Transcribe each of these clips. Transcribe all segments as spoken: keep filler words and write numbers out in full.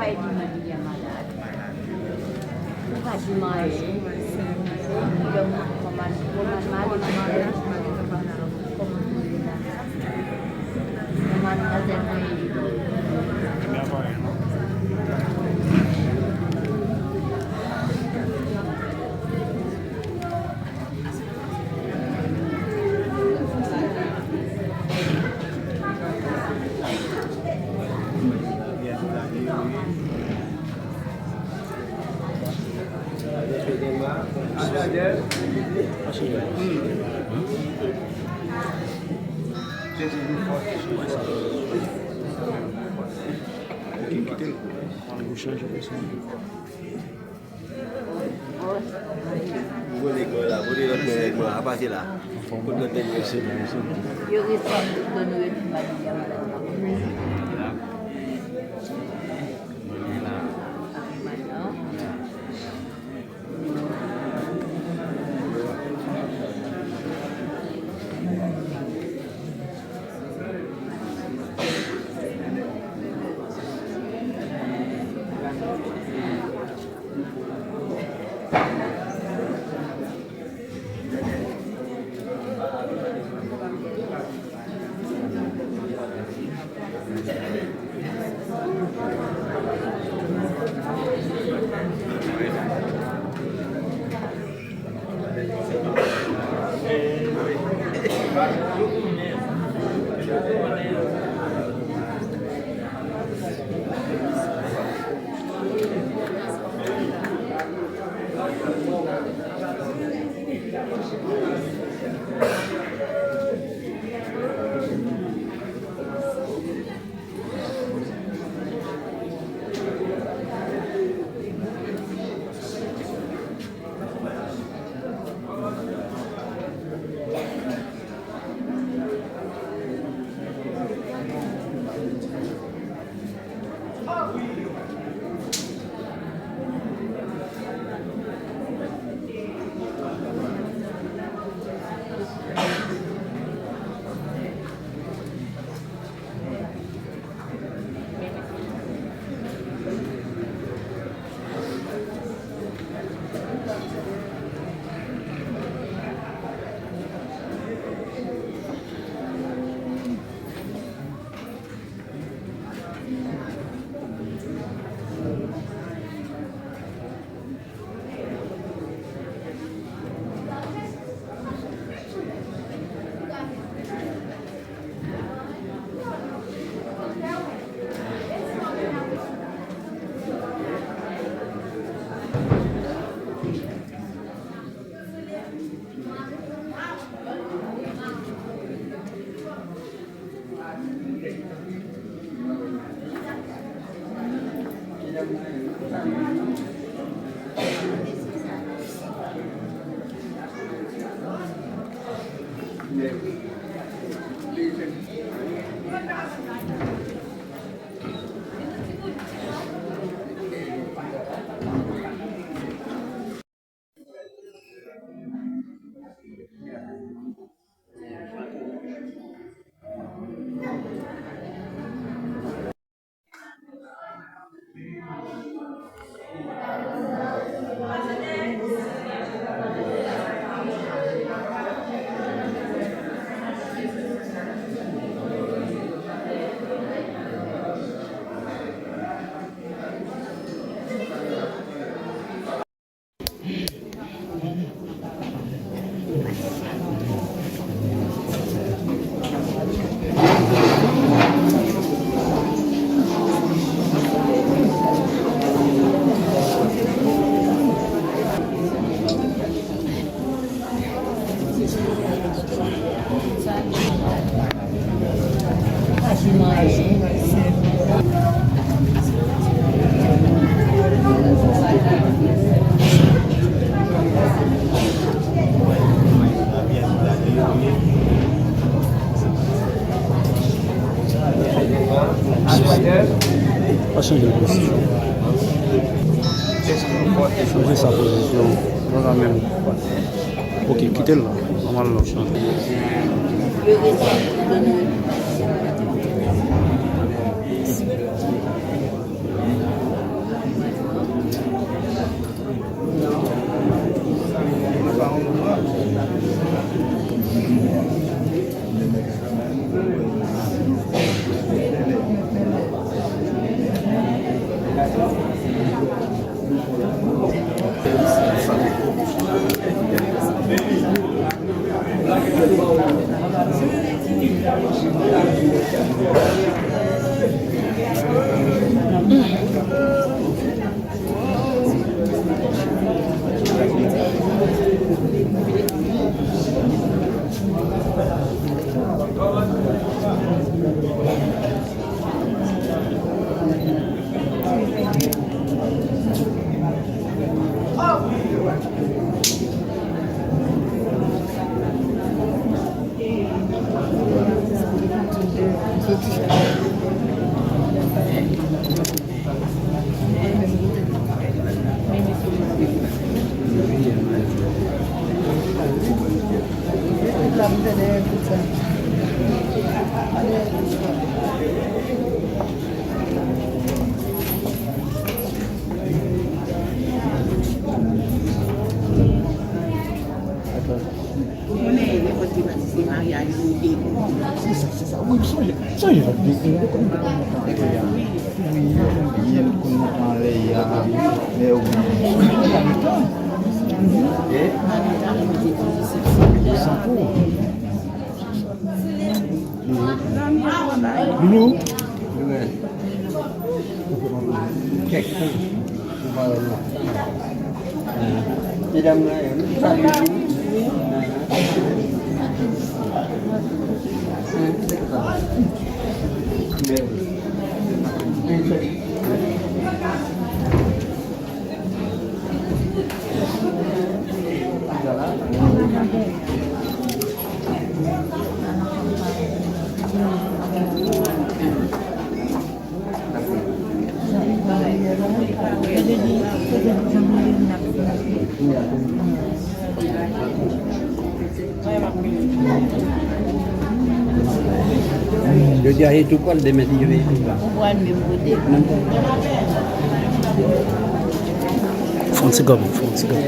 Ou pa di m Maria malad. Ou pa di m anyen. Lè m pran mal, pran mal, mal, mal, kòman pou ye la? Kòman nou ta fè manje? Kote nèg mwen la? Kote lòt nèg mwen la? Apa se la. Kote lòt nèg mwen? Yo responsab tout moun, yo di Maria malad. Pa chanje pozisyon. Chanje sa pozisyon. Nan la menm. Ok, kite l la. Nòmal la. Yo rete. Yo rete. Ou konnen nenpòt ki pati se maryaj ou ye. Se sa, se sa. Wi, m sonje, m sonje lòt de, de, de, de, de, de, de, wi, wi, m sonje lòt konnen anlè a, men wi. Sankou. Loulou. Kèk. Medam nan, yo, nou salye nou. Jodi a se tou pral, demen si Dye vle se tou pral. Ou pral menm kote. Menm kote. Fon ti gòm, fon ti gòm.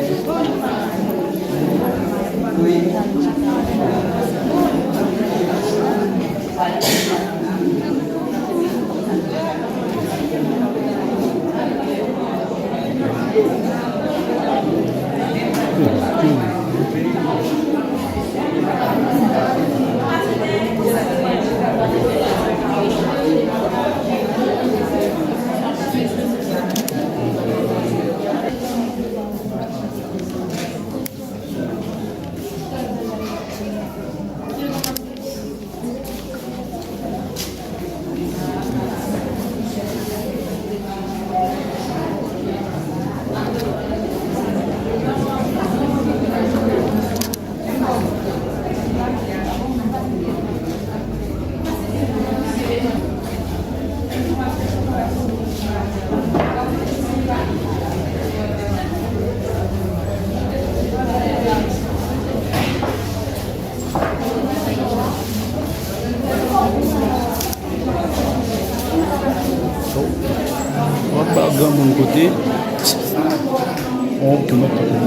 W ap ba granmoun kote. Ok, mwen kote.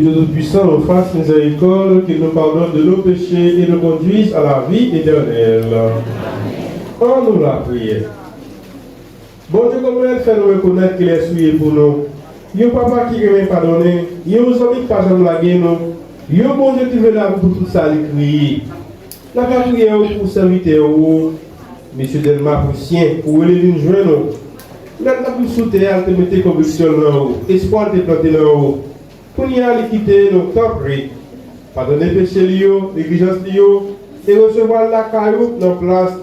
Dieu Tout-Puissant nous fasse miséricorde, qu'il nous pardonne de nos péchés et nous conduise à la vie éternelle. An nou lapriyè. Bondye Granmèt, fè nou rekonèt kilès ou ye pou nou. Yon papa ki renmen padonnen, yon zanmi k pa janm lage nou, yon Bondye ki vle lavi pou tout sa li kreye. N ap lapriyè ou pou sèvitè ou, mesye Dèlma Prisyen, ou rele vin jwenn ou. Lè l t ap viv sou tè a, l te mete konviksyon l nan ou, espwa l te plante nan ou. Kounye a, li kite nou, tanpri. Padone peche li yo, neglijans li yo, e resevwa l lakay ou nan plas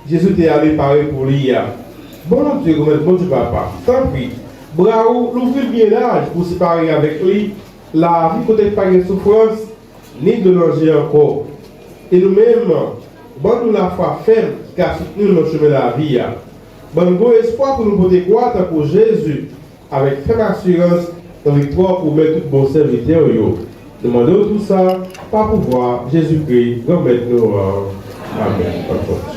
Jezi te ale pare pou li a. Bondye, Granmèt, Bondye Papa, tanpri, bra ou louvri l byen laj pou separe avèk li lavi kote pa gen soufrans ni de danje ankò. E nou menm, ban nou lafwa fèm ki ka soutni nou nan chemen lavi a. Ban nou gon espwa pou nou pote kwa tankou Jezi, avèk fèm asirans nan viktwa ou pwomèt tout bon sèvitè w yo. Nou mande w tou sa pa pouvwa Jezikri, Granmèt nou an. Amèn. Bòn fèt.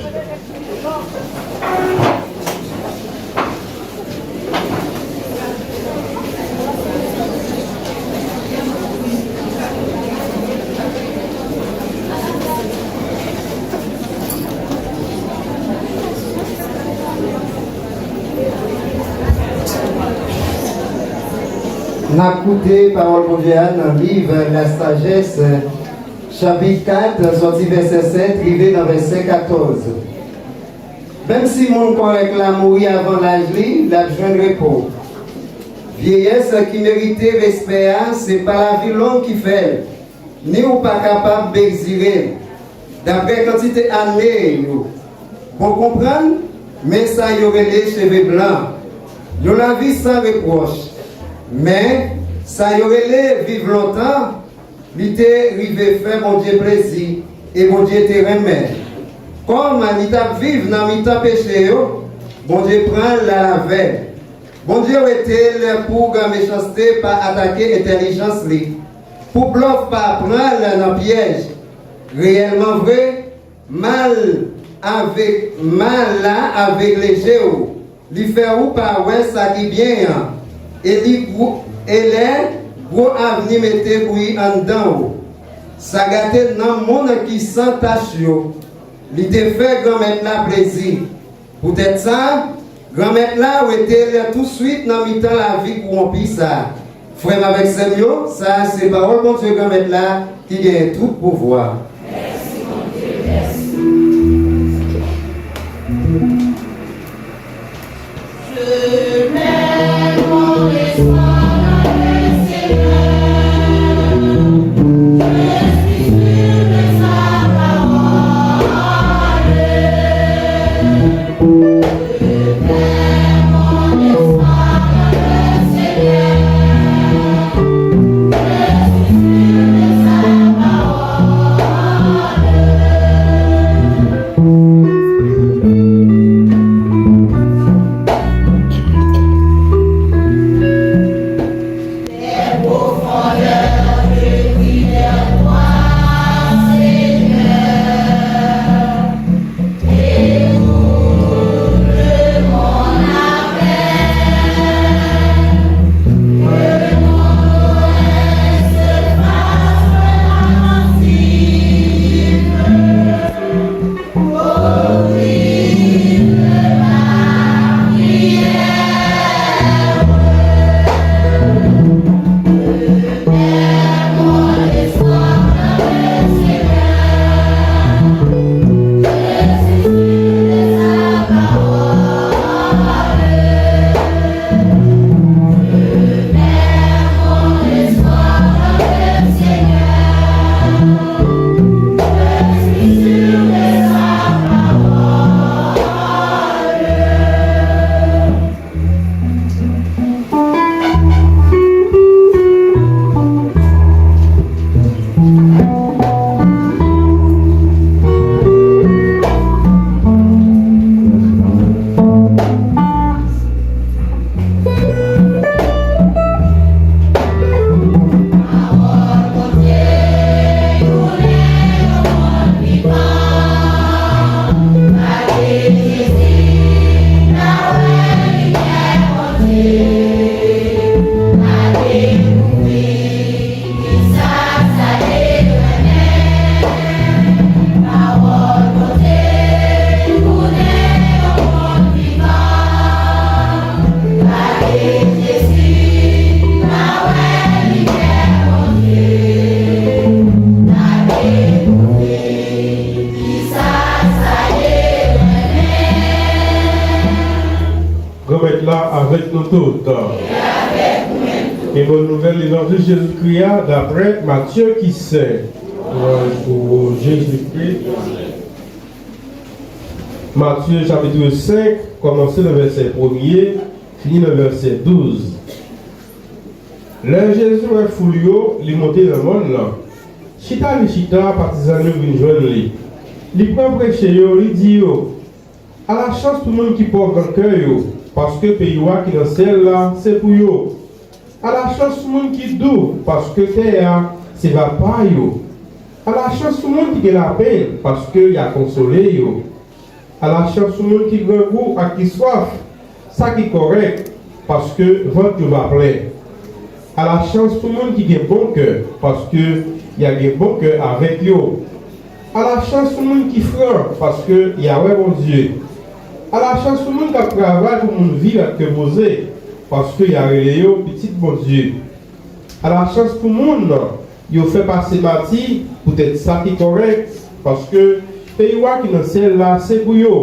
N ap koute pawòl Bondye a nan liv Lasajès, chapit kat, sòti vèsè sèt rive nan vèsè katòz. Menm si moun kòrèk la mouri avan laj li, l ap jwenn repo. Vyeyès ki merite respè a, se pa lavi long ki fè l, ni ou pa kapab mezire l, daprè kantite ane yo. Bon konprann, men sa yo rele cheve blan, yon lavi san repwòch. Men, sa yo rele viv lontan, li te rive fè Bondye plezi, e Bondye te renmen l. Kòm li t ap viv nan mitan peche yo, Bondye pran l al avè l. Bondye wete l pou granmechanste pa atake entèlijans li, pou blòf pa pran l nan pyèj. Reyèlman vre, mal avèg, mal la avegle je w, li fè ou pa wè sa ki byen an, e li gwo, e lè gwo avni mete bwi anndan w. Sa gate nanm moun ki san tach yo. Li te fè Granmèt la plezi. Poutèt sa, Granmèt la wete l touswit nan mitan lavi kowonpi sa a. Frè m avèk sè m yo, sa a se pawòl Bondye Granmèt la ki genyen tout pouvwa. Mèt la avèk nou tout. E bòn nouvèl levanjil Jezikri a daprè Matye ki sen. Lwanj pou ou, Jezikri. Matye chapit senk, kòmanse nan vèsè premye, fini nan vèsè douz. Lè Jezi wè foul yo, li monte nan mòn nan. Chita li chita, patizan yo vin jwenn li. Li pran preche yo, li di yo, Alachans pou moun ki pòv nan kè yo, paske peyi wa ki nan syèl la, se pou yo. Alachans pou moun ki dou, paske tè a, se va pa yo. Alachans pou moun ki gen lapenn, paske y a konsole yo. Alachans pou moun ki grangou ak ki swaf, sa ki kòrèk, paske vant yo va plen. Alachans pou moun ki gen bon kè, paske y a gen bon kè avèk yo. Alachans pou moun ki fran, paske y a wè Bondye. Alachans pou moun k ap travay pou moun viv ak kè poze, paske y a rele yo pitit Bondye. Alachans pou moun yo fè pase mati poutèt sa ki kòrèk, paske peyi wa ki nan syèl la se pou yo.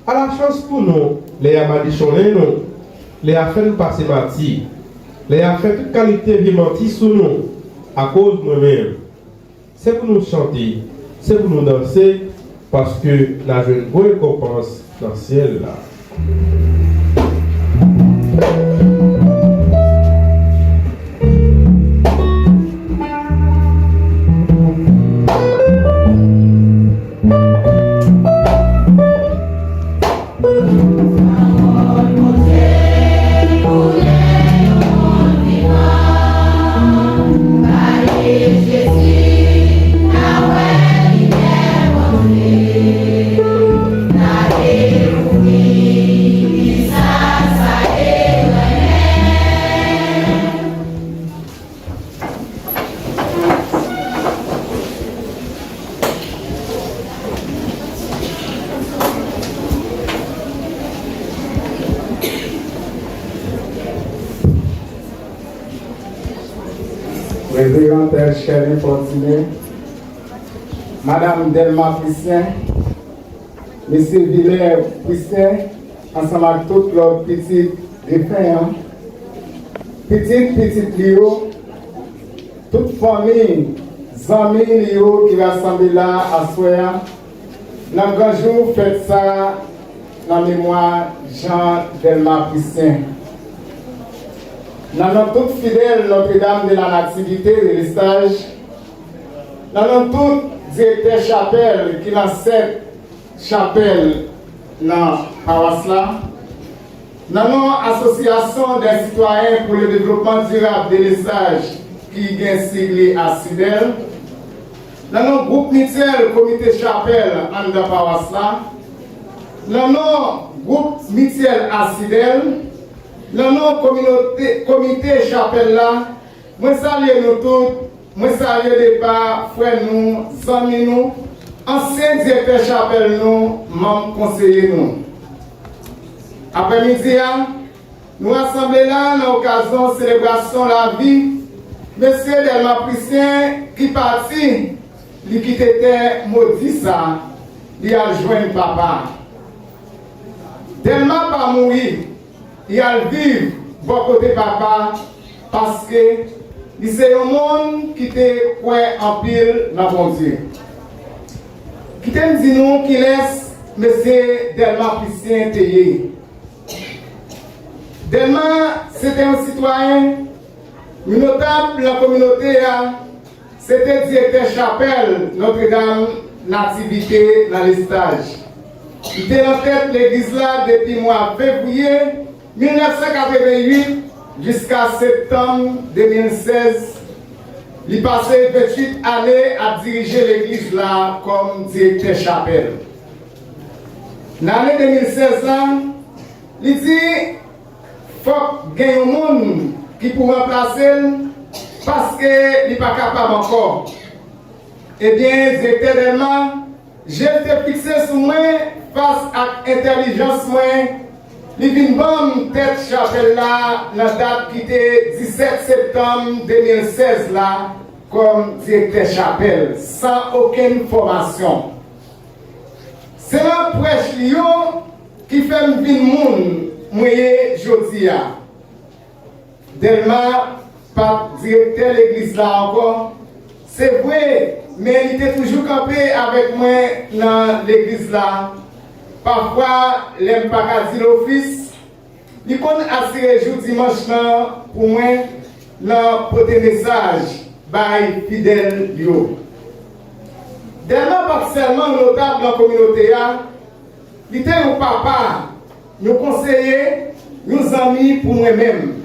Alachans pou nou lè y a madichonnen nou, lè y a fè n pase mati, lè y a fè tout kalite vye manti sou nou, akoz mwen menm. Se pou nou chante, se pou nou danse, paske n a jwenn gwo rekonpans nan syèl la. Reveran Pè Sherlin Fortuné, Madanm Dèlma Prisyen, Mesye Vilè Prisyen, ansanm ak tout lòt pitit defen an, pitit pitit li yo, tout fanmi, zanmi li yo ki rasanble la aswè a, nan gran jou fèt sa a nan memwa Jean Dèlma Prisyen. Nan non tout fidèl Notre-Dame de la Nativité de Lesage, nan non tout direktè chapèl ki nan sèt chapèl nan pawas la, nan non Association des Citoyens pour le Développement Durable de Lesage ki gen sig li ACIDEL, nan non gwoup mityèl Komite Chapèl anndan pawas la, nan non gwoup mityèl ACIDEL, nan non kominote, komite chapèl la, mwen salye nou tout, mwen salye depa frè nou, zanmi nou, ansyen direktè chapèl nou, manm konseye nou. Aprèmidi a, nou rasanble la nan okazyon selebrasyon lavi Mesye Dèlma Prisyen ki pati, li kite tè modi sa, li al jwenn Papa. Dèlma pa mouri, li al viv bò kote Papa, paske li se yon moun ki te kwè anpil nan Bondye. Kite m di nou kilès Mesye Dèlma Prisyen te ye. Dèlma se te yon sitwayen, yon notab nan kominote a, se te direktè chapèl Notre-Dame Nativité nan Lesage. Li te nan tèt legliz la depi mwa fevriye mil nèf san katreven uit jiska septanm de mil sèz. Li pase venntuit ane ap dirije legliz la kòm direktè chapèl. Nan ane de mil sèz la, li di, fòk gen yon moun ki pou ranplase l, paske li pa kapab ankò. Ebyen, direktè Dèlma, je l te fikse sou mwen, fas ak entèlijans mwen, li vin ban m tèt chapèl la nan dat ki te disèt septanm de mil sèz la kòm direktè chapèl, san okenn fòmasyon. Se nan prèch li yo ki fè m vin moun mwen ye jodi a. Dèlma pa t direktè legliz la ankò, se vre, men li te toujou kanpe avèk mwen nan legliz la. Pafwa, lè m pa ka di l ofis, li konn asire jou dimanch lan pou mwen nan pote mesaj bay fidèl yo. Dèlma pa t sèlman yon notab nan kominote a, li te yon papa, yon konseye, yon zanmi pou mwen menm.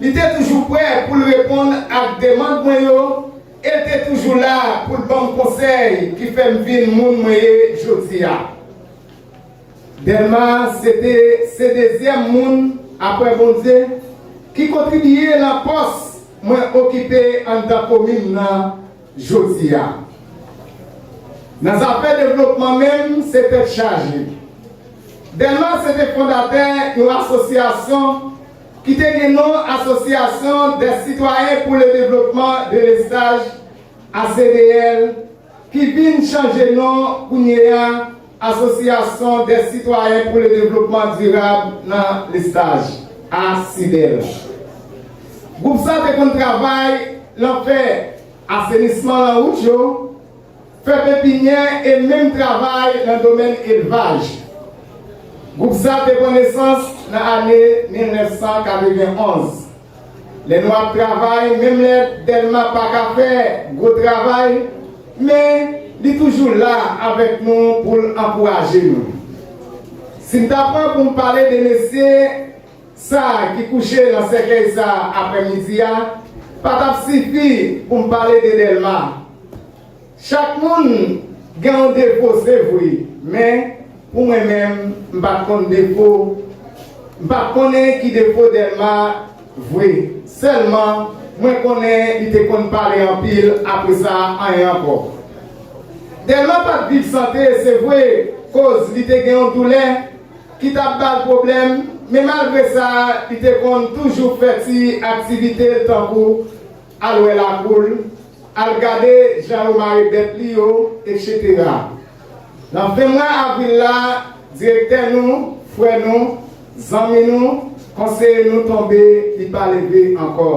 Li te toujou prè pou l reponn ak demann mwen yo, e l te toujou la pou l ban m konsèy ki fè m vin moun mwen ye jodi a. Dèlma se te se dezyèm moun apre Bondye ki kontribiye nan pòs mwen okipe anndan komin nan jodi a. Nan zafè devlopman menm, se tèt chaje. Dèlma se te fondatè yon asosyasyon ki te gen non Association des Citoyens pour le Développement de Lestage, A C D L, ki vin chanje non kounye a Association des Citoyens pour le Développement Durable nan Lestaj, A C D L. Gwoup sa te konn travay nan fè asenisman nan wout yo, fè pepinyè e menm travay nan domèn elvaj. Gwoup sa te pran nesans nan ane mil nèf san katrevenn onz. Lè nou ap travay, menm lè Dèlma pa ka fè gwo travay, men li toujou la avèk nou pou l ankouraje nou. Si m ta pran pou m pale de mesye sa ki kouche nan sèkèy sa aprèmidi a, pa t ap sifi pou m pale de Dèlma. Chak moun gen yon defo, se vre, men pou mwen menm, m pa t konn defo. M pa t konnen ki defo Dèlma vre. Sèlman, mwen konnen li te konn pale anpil, apre sa, anyen ankò. Dèlma pa t viv sante, se vre, koz li te gen yon doulè ki t ap ba l pwoblèm, men malgre sa, li te konn toujou fè ti aktivite l tankou al wè lakou l, al gade jan yo mare bèt li yo, etsetera. Nan fen mwa avril la, direktè nou, frè nou, zanmi nou, konseye nou tonbe, li pa leve ankò.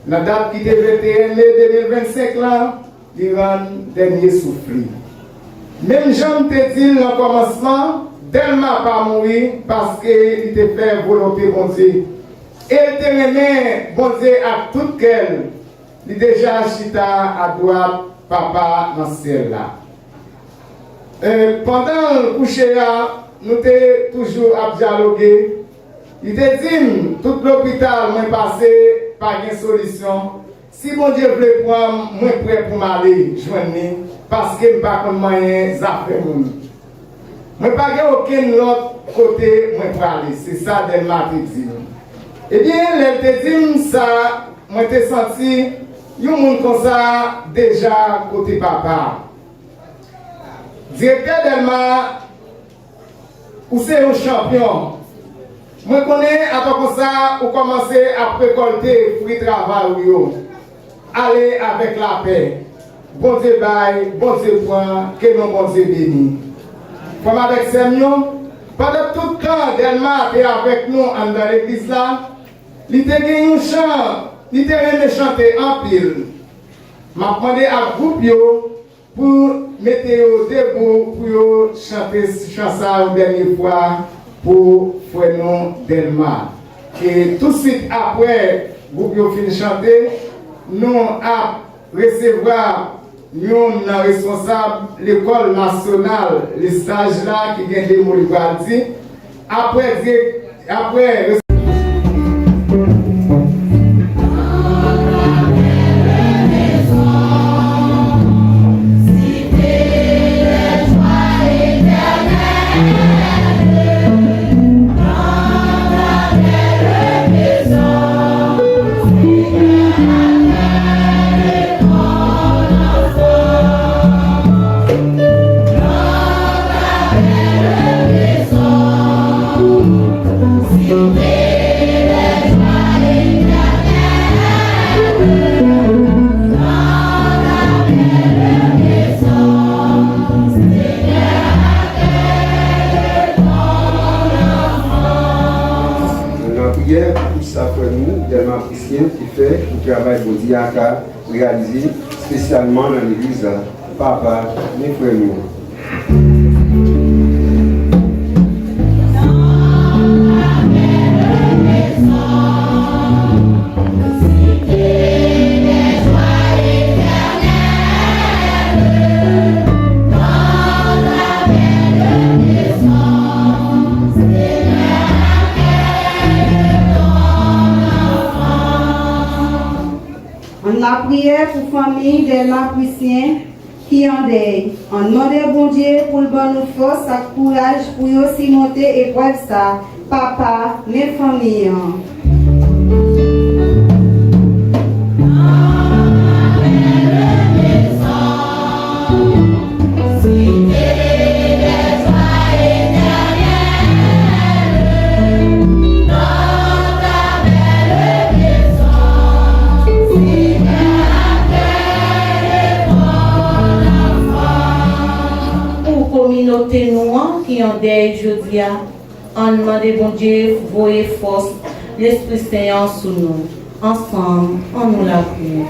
Nan dat ki te venteyen me de mil vennsenk la, li rann dènye souf li. Menm jan m te di l nan kòmansman, Dèlma pa mouri paske li te fè volonte Bondye. E l te renmen Bondye ak tout kè l. Li deja chita adwat Papa nan syèl la. E, pandan l kouche a, nou te toujou ap dyaloge. Li te di m, tout lopital mwen pase, pa gen solisyon. Si Bondye vle pran m, mwen prè pou m ale jwenn li, paske m pa konn manyen zafè moun. Mwen pa gen okenn lòt kote mwen prale, se sa Dèlma te di m. Ebyen, lè l te di m sa, mwen te santi yon moun konsa deja kote Papa. Direktè Dèlma, ou se yon chanpyon. Mwen konnen atò konsa ou kòmanse ap rekòlte fwi travay ou yo. Ale avèk lapè. Bondye bay, Bondye pran, ke non Bondye beni. Frè m avèk sè m yo, pandan tout tan Dèlma te avèk nou anndan legliz la, li te gen yon chan, li te renmen chante anpil. M ap mande ak gwoup yo pou mete yo debou pou yo chante chan sa yon dènye fwa pou frè nou Dèlma. E tousuit apre gwoup yo fin chante, nou ap resevwa youn nan responsab lekòl nasyonal Lestaj la ki gen de mo li pral di. Apre di, apre Priyè pou tout sa frè nou, Dèlma Krisyen, te fè pou travay Bondye a ka reyalize, espesyalman nan legliz la. Papa, men frè nou an. Ann lapriyè pou fanmi Dèlma Krisyen ki an dèy. Ann mande Bondye pou l ban nou fòs ak kouraj pou yo simonte eprèv sa. Papa, men fanmi an. Pou kominote nou an ki an dèy jodi a, ann mande Bondye voye fòs Lespri Sen an sou nou. Ansanm, ann nou lapriyè.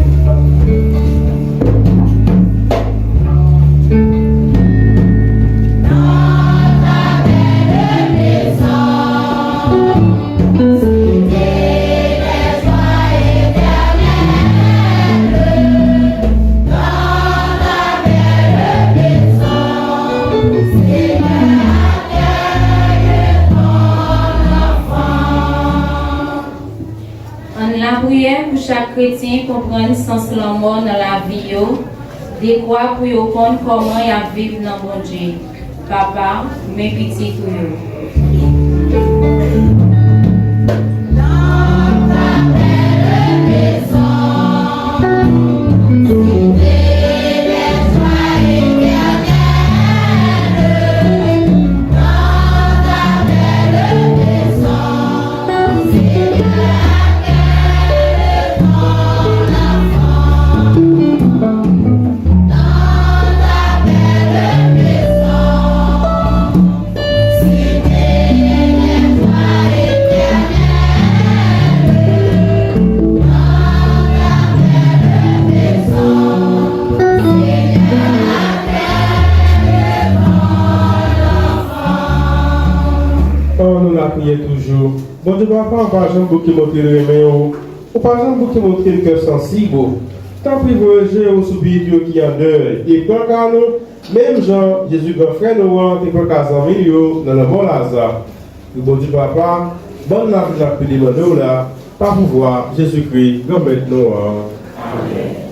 Ann lapriyè pou chak kretyen konprann sans lanmò nan lavi yo, dekwa pou yo konn kòman y ap viv nan Bondye. Papa, men pitit ou yo. Ann nou lapriyè toujou. Bondye Papa, ou pa janm bouke montre l renmen w. Ou pa janm bouke montre l kè w sansib ou. Tanpri voye je w sou pitit yo ki an dèy e pran ka nou, menm jan Jezi gran frè nou an te pran ka zanmi l yo nan lanmò Laza. Wi Bondye Papa, ban n lavi n ap pede mande w la, pa pouvwa Jezikri, Granmèt nou an. Amèn.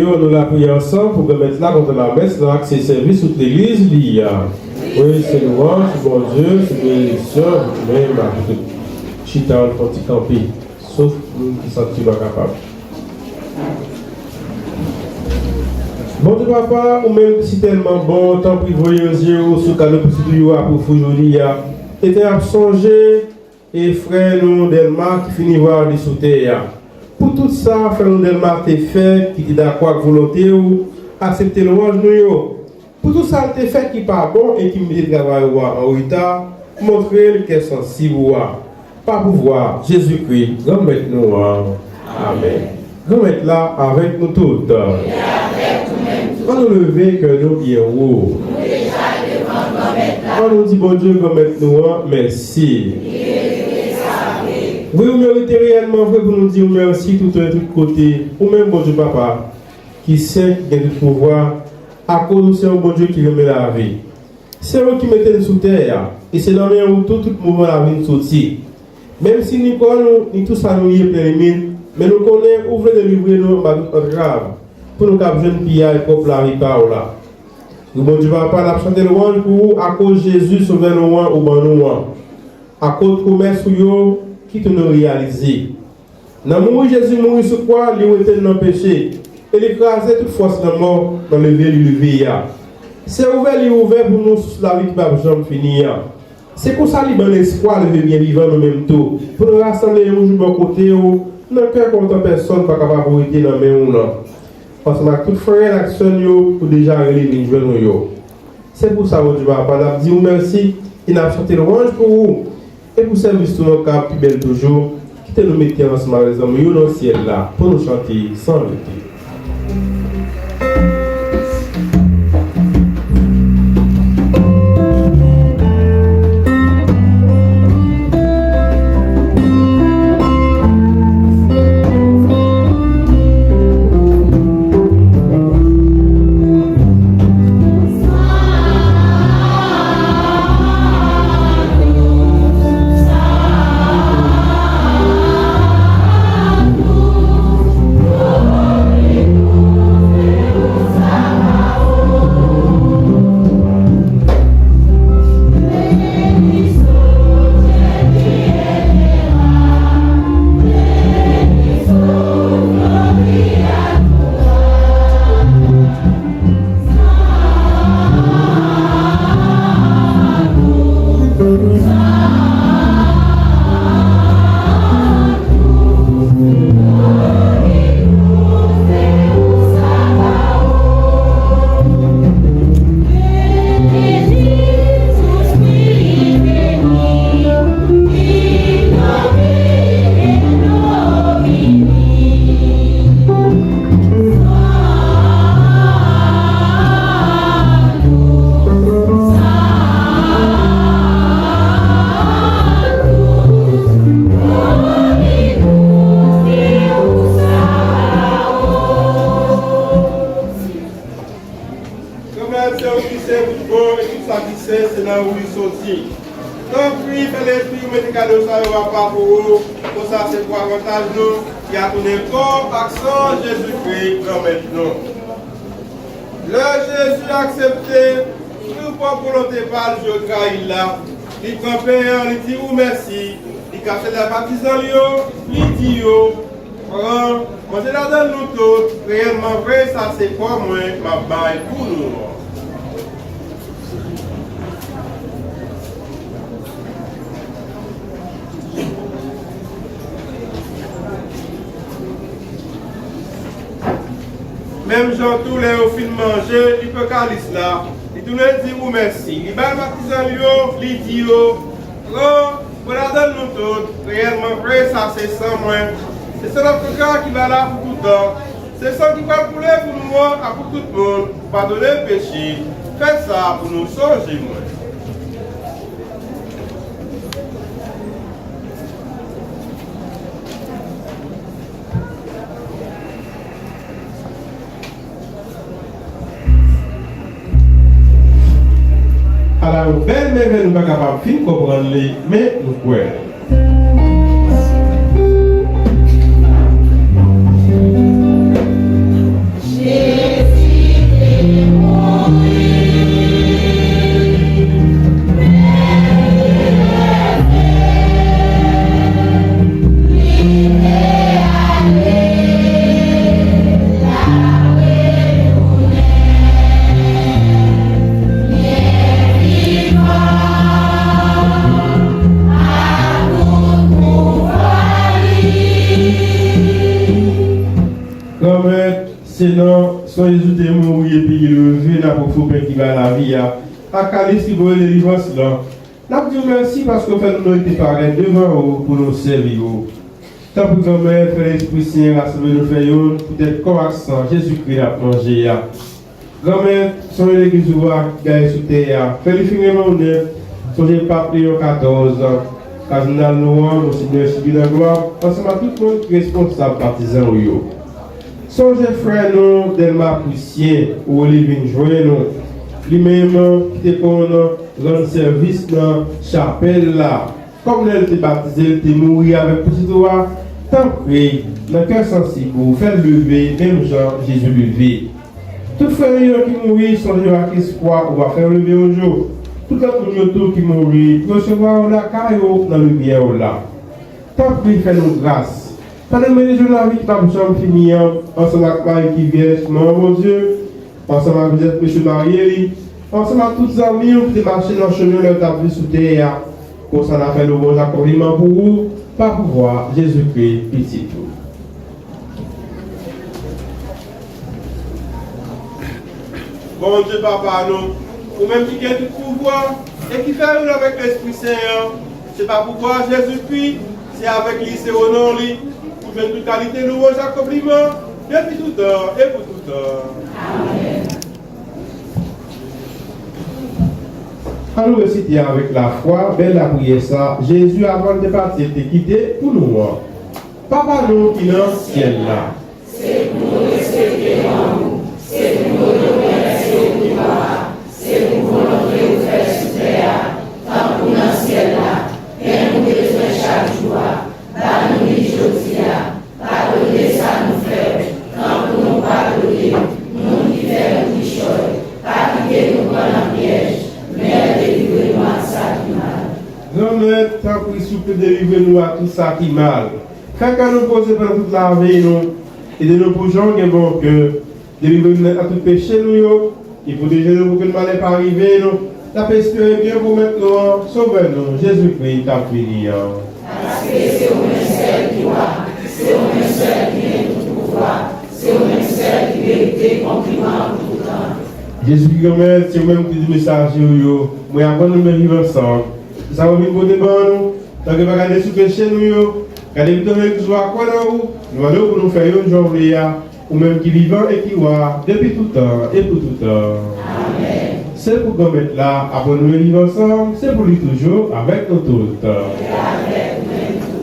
Yo, nou la priyè ansanm pou Granmèt la kontan lamès nan ak se sèvis tout legliz li a. Wi, se lwanj pou Bondye, se benediksyon pou nou menm ak tout. Chita, ann fè yon ti kanpe, sof moun ki santi yo pa kapab. Bondye Papa, ou menm ki si tèlman bon, tanpri voye zye w sou kado pitit ou yo a pou fou jodi a. Etènèl, ap sonje e frè nou Dèlma ki fini vwayaj li sou tè a. Pou tout sa frè nou Dèlma te fè, ki te dakò ak volonte w, aksepte lwanj nou yo. Pou tout sa l te fè ki pa bon e ki mete travay ou a an reta, montre l kè sansib ou a. Pa pouvwa Jezikri, Granmèt nou an. Amèn. Granmèt la avèk nou tout. Ann nou leve kè nou byen wo. Ann nou di Bondye, Granmèt nou an, mèsi. Wi, ou merite reyèlman vre pou nou di w mèsi toutan e tout kote. Ou menm, Bondye Papa, ki sen, ki gen tout pouvwa, akoz ou se yon Bondye ki renmen lavi. Se ou ki mete n sou tè a, e se nan men ou tou tout mouvman lavi n soti. Menm si ni kò nou, ni tou sa nou ye plen limit, men nou konnen ou vle delivre nou anba tout antrav, pou nou kab jwenn piyay pwòp lavi pa w la. Wi, Bondye Papa, n ap chante lwanj pou ou akoz Jezi, Sovè nou an, ou ban nou an. Akoz pwomès ou yo ki tounen reyalize. Nan mouri Jezi mouri sou kwa, li wete n nan peche, e li kraze tout fòs lanmò nan leve li leve a. Se ouvè li ouvè pou nou sous lavi ki p ap janm fini an. Se konsa li ban n espwa leve byen vivan nou menm tou, pou nou rasanble yon jou bò kote w, nan kè kontan pèsonn pa kapab rete nan men w lan. Ansanm ak tout frè n ak sè n yo, ou deja rele vin jwenn ou yo. Se pou sa, Bondye Papa, n ap di w mèsi e n ap chante lwanj pou ou. E pou sèvis nou an kab pi bèl toujou, kite nou mete ansanm avèk zanmi yo nan syèl la pou nou chante san rete. Granmèt, se ou ki sen, tout bon, e tout sa ki sen, se nan ou li soti. Tanpri, fè lespri ou mete kado sa yo apa pou ou, konsa se pou avantaj nou, y a tounen kò ak san Jezikri, Granmèt nou. Lè Jezi aksepte, sou pwòp volonte pa l, yo trayi l la, li pran pen an, li di ou mèsi, li kase l bay patizan l yo, li di yo, pran, manje ladan l nou tout, reyèlman vre, sa se kò mwen, m ap bay pou nou an. Menm jan tou, lè yo fin manje, li pran kalis la, li tounen di ou mèsi. Li ba l patizan l yo, li di yo, pran, bwè ladan l nou tout, reyèlman vre, sa se san mwen. Se san lòt kontra ki valab pou toutan. Se san ki pral koule pou nou an ak pou tout moun, pou padone peche. Fè sa pou nou sonje mwen. Ala yon bèl mèvèy, nou pa kapab fin konprann li, men nou kwè. San Jezi te mouri epi li leve, n ap ofri w pen ki bay lavi a, ak kalis ki voye delivrans lan. N ap di w mèsi paske w fè nou merite parèt devan ou pou nou sèvi w. Tanpri, Granmèt, fè Lespri Sen rasanble nou fè youn, poutèt kò ak san Jezikri n ap manje a. Granmèt, sonje legliz ou a ki gaye sou tè a. Fè li fin renmen w nèt. Sonje Pap Leyon katòz, Kadinal nou an, Monsenyè Sylvie Langlois, ansanm ak tout moun ki responsab patizan ou yo. Sonje frè nou Dèlma Prisyen, ou rele vin jwenn nou. Li menm ki te konn rann sèvis nan chapèl la. Kòm lè l te batize, l te mouri avèk pitit ou a, tanpri, nan kè sansib ou, fè l leve menm jan Jezi leve. Tout frè nou yo ki mouri, sonje yo ak espwa ou va fè yo leve yon jou. Tout lòt moun yo tou ki mouri, pou yo resevwa yo lakay ou nan limyè ou la. Tanpri, fè nou gras. Pandan nou benediksyon lavi ki p ap janm fini an, ansanm ak Mari ki Vyèj, Manman Bondye, ansanm ak Jozèf, mesye marye li, ansanm ak tout zanmi w ki te mache nan chemen w lè w t ap viv sou tè a, konsa n a fè lwanj ak konpliman pou ou, pa pouvwa Jezikri, Pitit ou. Bondye Papa nou, ou menm ki gen tout pouvwa e ki fè youn avèk Lespri Sen an, se pa pouvwa Jezikri, se avèk li, se o non li, ou jwenn tout kalite lwanj ak konpliman, depi tout tan e pou tout tan. Amèn. An nou resite avèk lafwa bèl lapriyè sa, Jezi, avan l te pati, l te kite pou nou an. Papa nou ki nan syèl la. Se pou nou respekte non ou, se pou nou rekonèt se ou ki wa a, se pou volonte ou fèt sou tè a, tankou nan syèl la. Pen nou bezwen chak jou a, ba nou li jodi a. Padone sa nou fè, tankou nou padone moun ki fè nou kichòy. Pa kite nou pran nan pyèj, men delivre nou ak sa ki mal. Granmèt, tanpri, souple, delivre nou ak tout sa ki mal. Fè kè nou poze pandan tout lavi nou. Ede nou pou jan w gen bon kè. Delivre nou nèt ak tout peche nou yo, e pwoteje nou pou okenn malè pa rive nou. N ap espere byen pwomèt nou an, Sovè nou, Jezikri, k ap vini an. Paske se ou menm sèl ki wa, se ou menm sèl ki gen tout pouvwa, se ou menm sèl ki merite konpliman pou tout tan. Jezikri Granmèt, se ou menm ki te di mesaje w yo, mwen avè nou men viv ansanm. Se sa w vin pote ban nou, tanke pa gade sou peche nou yo, gade pito nou eskize w a kwè nan ou, nou mande w pou nou fè youn jan w vle a, ou menm ki vivan e ki wa, depi tout tan e pou tout tan. Amèn. Se pou Granmèt la aprann nou viv ansanm, se pou li toujou avèk nou tout. E avèk ou menm tou.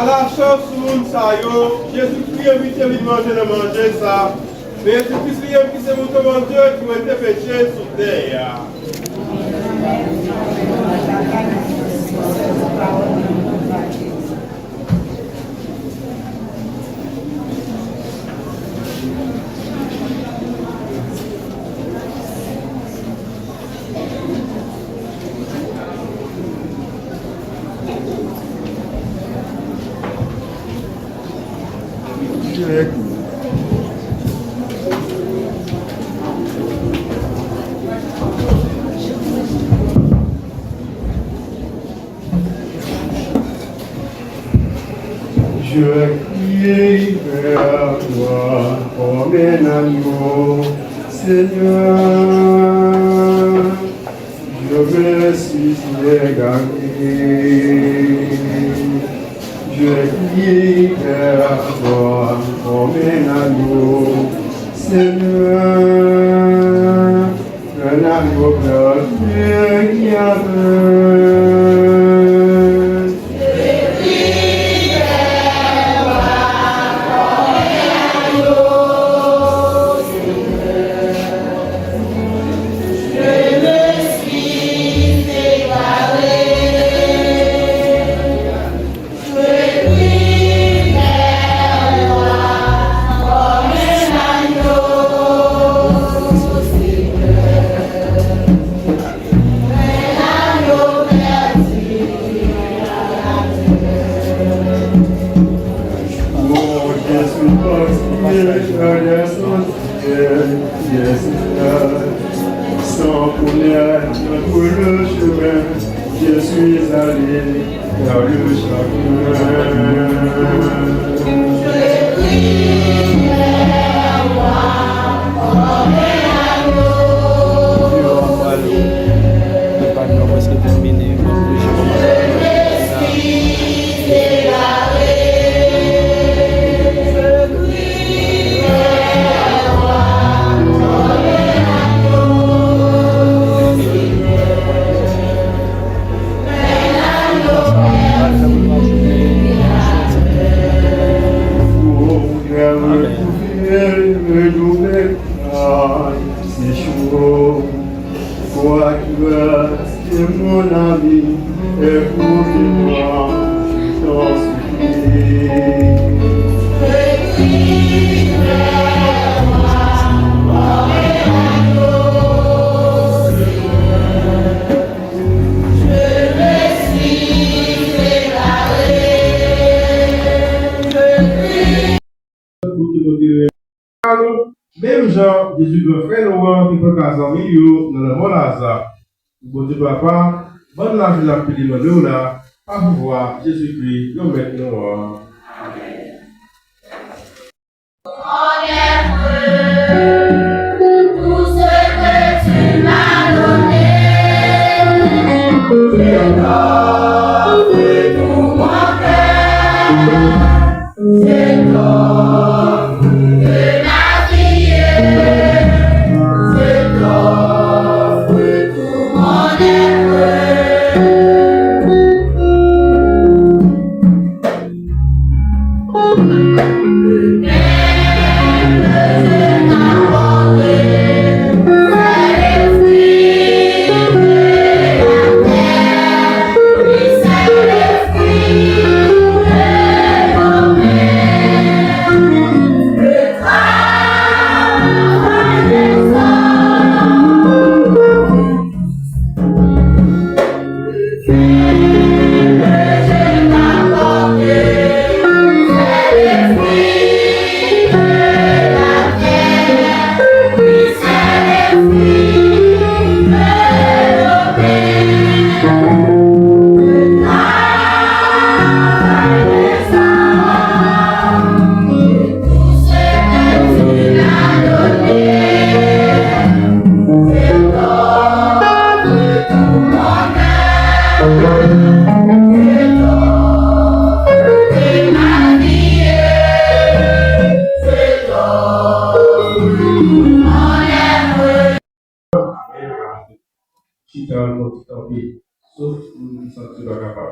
Alachans sou moun sa yo, Jezikri envite vin manje nan manje sa, men Jezikri se li menm ki se Mouton Bondye ki wete peche sou tè a. Je Libère-moi comme un agneau, Seigneur, je me suis égaré. Je crie vers toi comme un agneau, Seigneur, un agneau perdu qui aveugle. Oh, je suis parti, je descends, je descends. Sans connaître le chemin, je suis allé vers le jardin. Epa nou prèske tèmine, m ap oblije kòmanse. Quoi qu'il reste, mon ami, écoute-moi, je t'en supplie. Pou ki kote yo ye. Menm jan Jezi gran frè nou an te pran ka zanmi l yo nan lanmò Laza. Bondye Papa, ban n lavi n ap pede mande w la, pa pouvwa Jezikri, Granmèt nou an. Amèn. Pour ce que tu m'as donné, je t'offre tout mon cœur, je t'offre toute ma vie, je t'offre tout mon être. Chita ankò ti kanpe, sof si nou santi nou pa kapab.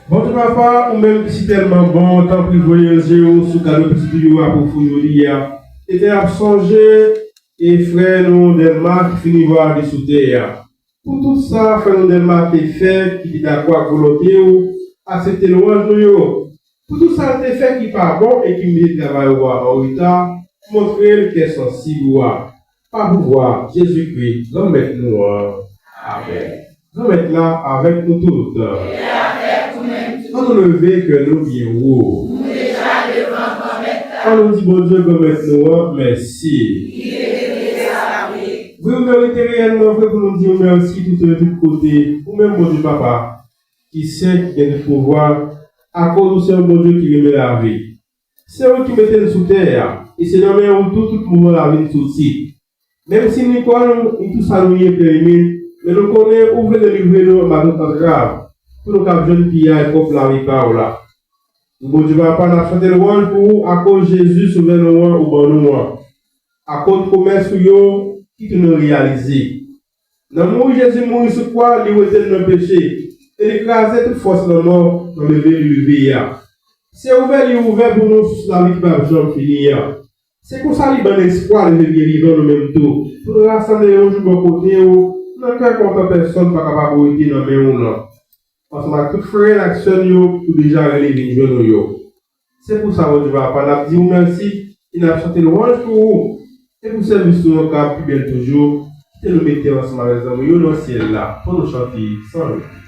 Bondye Papa, ou menm ki si tèlman bon, tanpri voye je w sou kado pitit ou yo a pou fouye li a. Etènèl, ap sonje e frè nou Dèlma ki fini vwayaj sou tè a. Pou tout sa frè nou Dèlma te fè ki te dakò ak volonte w, aksepte lwanj nou yo. Pou tout sa l te fè ki pa bon e ki mete travay ou a an reta, montre l kè sansib ou a. Pa pouvwa Jezikri, Granmèt nou an. Amèn. Granmèt la avèk nou tout. Li avèk ou menm tou. Ann nou leve kè nou byen wo. Nou deja devan Granmèt la. Ann nou di Bondye, Granmèt nou an, mèsi. Li merite sa, wi. Wi, ou merite reyèlman vre pou nou di w mèsi tout, tout kote. Ou menm, Bondye Papa, ki sen, ki gen tout pouvwa, akoz ou se yon Bondye ki renmen lavi. Se ou ki mete n sou tè a, e se nan men ou tou tout mouvman lavi n soti. Menm si nou kwè nou, nou tou sa nou ye plen limit, men nou konnen ou vle delivre nou anba tout antrav, pou nou kab jwenn piyay pwòp lavi pa w la. Wi, Bondye Papa, n ap chante lwanj pou ou akoz Jezi, Sovè nou an, ou ban nou an. Akoz pwomès ou yo ki tounen reyalize. Nan mouri Jezi mouri sou kwa, li wete n nan peche, e li kraze tout fòs lanmò nan leve li leve a. Se ouvè li ouvè pou nou sous lavi ki p ap janm fini a. Se konsa li ban n espwa leve byen vivan nou menm tou, pou nou rasanble yon jou bò kote ou, nan kè kontan pèsonn pa kapab rete nan men ou lan. Ansanm ak tout frè n ak sè n yo, ou deja rele vin jwenn ou yo. Se pou sa, Bondye Papa, n ap di ou mèsi, e n ap chante lwanj pou ou, e pou sèvis nou an kab pi bèl toujou, kite nou mete ansanm avèk zanmi yo nan syèl la, pou nou chante san limit.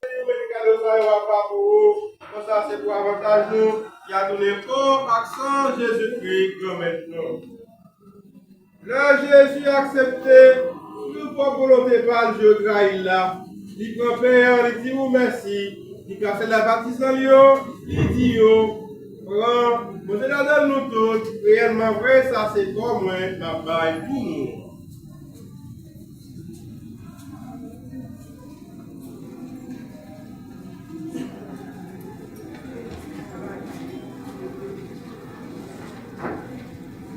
Yo mete kado sa yo apa pou ou. Konsa se pou avantaj nou, y a tounen kò ak san Jezikri, Granmèt nou. Lè Jezi aksepte, sou pwòp volonte pa l, yo trayi l la, li pran pen an, li di ou mèsi, li kase l a patizan l yo, li di yo, pran, manje ladan l nou tout, reyèlman vre, sa se kò mwen, m ap bay pou nou.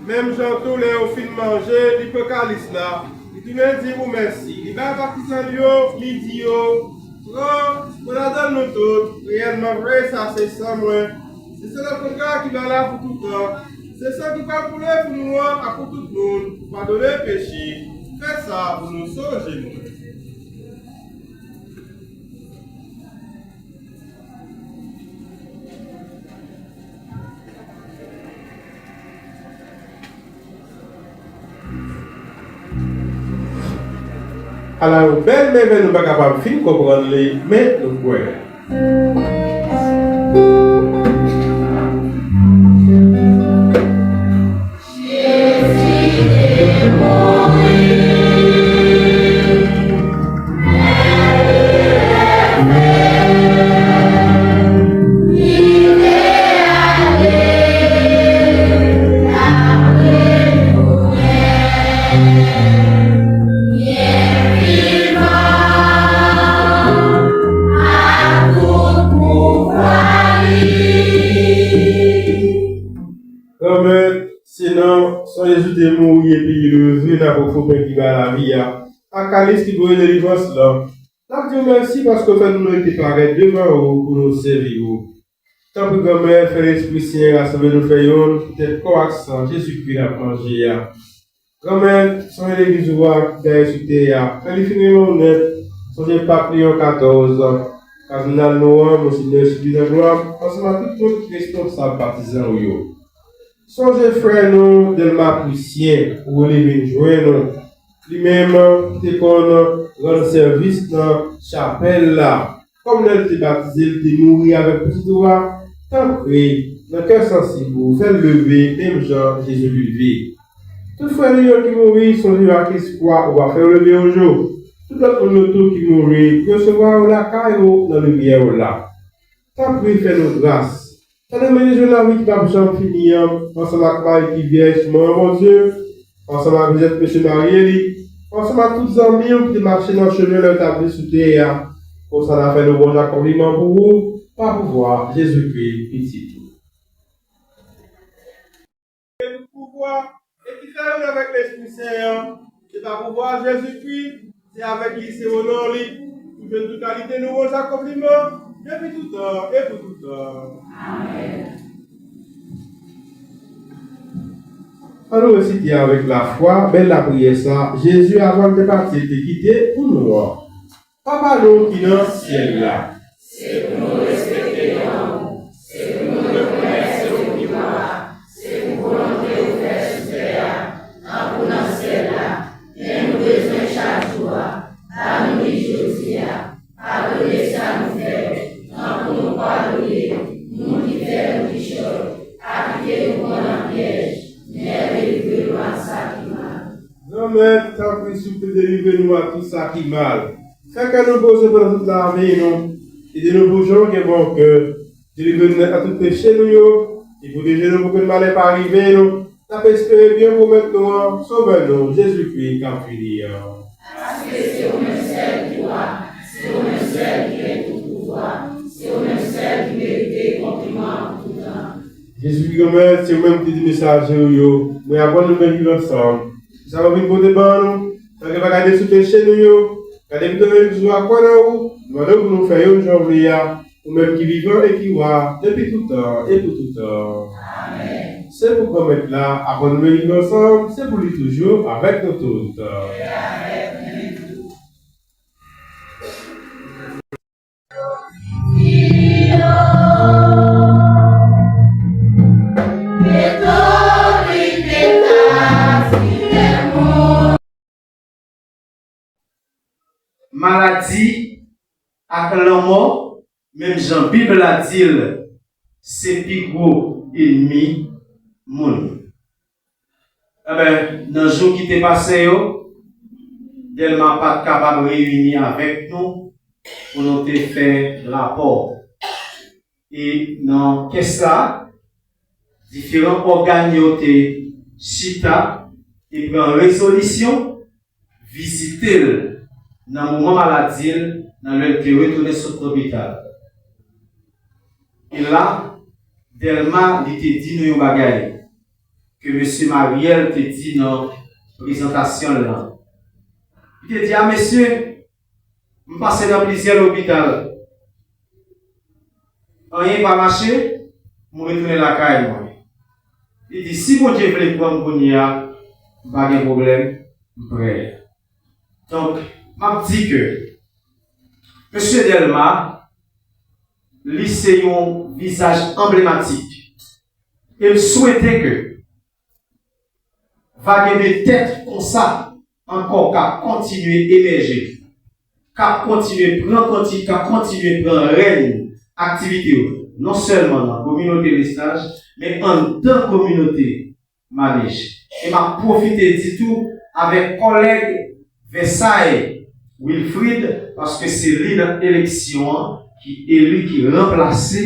Menm jan tou, lè yo fin manje, li pran kalis la, li tounen di ou mèsi. Li bay patizan l yo, li di yo, pran, pran ladan l nou tout, reyèlman vre, sa se san mwen. Se san nan kontra ki ba la pou toutan. Se san ki pral koule pou nou an ak pou tout moun, pou padone peche. Fè sa pou nou sonje mwen. Ala yon bèl mèvèy nou pa kapab fin konprann li, men nou kwè. Granmèt, se nan san Jezi te mouri epi li leve n ap ofri w pen ki bay lavi a, ak kalis ki pote delivrans lan. N ap di w mèsi paske w fè nou merite parèt devan ou pou nou sèvi ou. Tanpri, Granmèt, fè Lespri Sen rasanble nou fè yonn, poutèt kò ak san Jezikri n ap manje a. Granmèt, sonje legliz ou a ki gaye sou tè a, fè li fin renmen w nèt, sonje Pap Leyon katòz, kadinal nou an, Monsenyè Sylvie Langlois, ansanm ak tout moun ki responsab patizan w yo. Sonje frè nou, Dèlma Prisyen, ou rele vin jwenn ou. Li menm ki te konn rann sèvis nan chapèl la. Kòm lè l te batize, l te mouri avèk pitit ou a, tanpri, nan kè sansib ou, fè l leve, menm jan Jezi leve. Tout frè nou yo ki mouri, sonje yo ak espwa ou va fè yo leve yon jou. Tout lòt moun yo tou ki mouri, resevwa yo lakay ou nan limyè w la. Tanpri, fè nou gras. Fè nou mennen jwenn lavi ki p ap janm fini an, ansanm ak Mari ki vyèj, Manman Bondye, ansanm ak Jozèf, mesye mari li, ansanm ak tout zanmi w ki te mache nan chemen lè yo t ap viv sou tè a. Konsa, n a fè nou bon jan konpliman pou ou, pa pouvwa Jezikri, Pitit ou. Ke tout pouvwa, e ki fè youn avèk Lespri Sen an, se pa pouvwa Jezikri, se avèk li, se o non li, pou jwenn tout kalite louwanj ak konpliman, depi tout tan e pou tout tan. Amèn. Ann nou resite avèk lafwa bèl lapriyè sa a Jezi, avan l te pati, te kite pou nou an. Papa nou ki nan syèl la. Se pou nou respekte non ou. Se pou nou rekonèt se ou ki wa. Se pou volonte ou fèt sou tè a, tankou nan syèl la. Pen nou bezwen chak jou a, ba nou li jodi a. Padone sa nou fè, tankou nou padone moun ki fè nou kichòy. Pa kite nou pran nan pyèj, men delivre nou ak sa ki mal. Granmèt, tanpri, souple, delivre nou ak tout sa ki mal. Fè kè nou poze pandan tout lavi nou. Ede nou pou jan w gen bon kè. Delivre nou nèt ak tout peche nou yo, e pwoteje nou pou okenn malè pa rive nou. N ap espere byen pwomèt nou an, Sovè nou, Jezikri, k ap vini an. Paske se ou menm sèl ki wa, se ou menm sèl ki gen tout pouvwa, se ou menm sèl ki merite konpliman an pou tout tan. Jezikri Granmèt, se ou menm ki te di mesaje w yo, mwen aprann nou byen viv ansanm. Se sa w vin pote ban nou, tanke pa gade sou peche nou yo, gade pito nou yo ki sou akwè nan ou, nou mande w pou nou fè youn jan w vle a, ou menm ki vivan e ki wa, depi tout tan e pou tout tan. Amèn. Se pou Granmèt la aprann nou beni nou ansanm, se pou li toujou avèk nou tout. Maladi ak lanmò, menm jan Bib la di l, se pi gwo ènmi moun. Enben, nan jou ki te pase yo, Dèlma pa t kapab reyini avèk nou pou nou te fè rapò. E nan kès la, diferan ògàn yo te chita e pran rezolisyon vizite l nan moman maladi l, nan lè l te retounen sot lopital. E la, Dèlma, li te di nou yon bagay ke mesye Mariel te di nan prezantasyon l lan. Li te di, a mesye, m pase nan plizyè lopital. Anyen pa mache, m retounen lakay mwen. Li di, si Bondye vle pran m kounye a, m pa gen pwoblèm, m prè. Donk, m ap di ke mesye Dèlma, li se yon vizaj anblematik. E m swete ke va gen de tèt konsa ankò k ap kontinye emèje, k ap kontinye pran konti-, k ap kontinye pran rèn aktivite yo, non sèlman nan kominote Lestaj, men anndan kominote Manèj. E m ap pwofite di tou avèk kòlèg Vèsay Wilfrid, paske se li nan eleksyon an ki eli, ki ranplase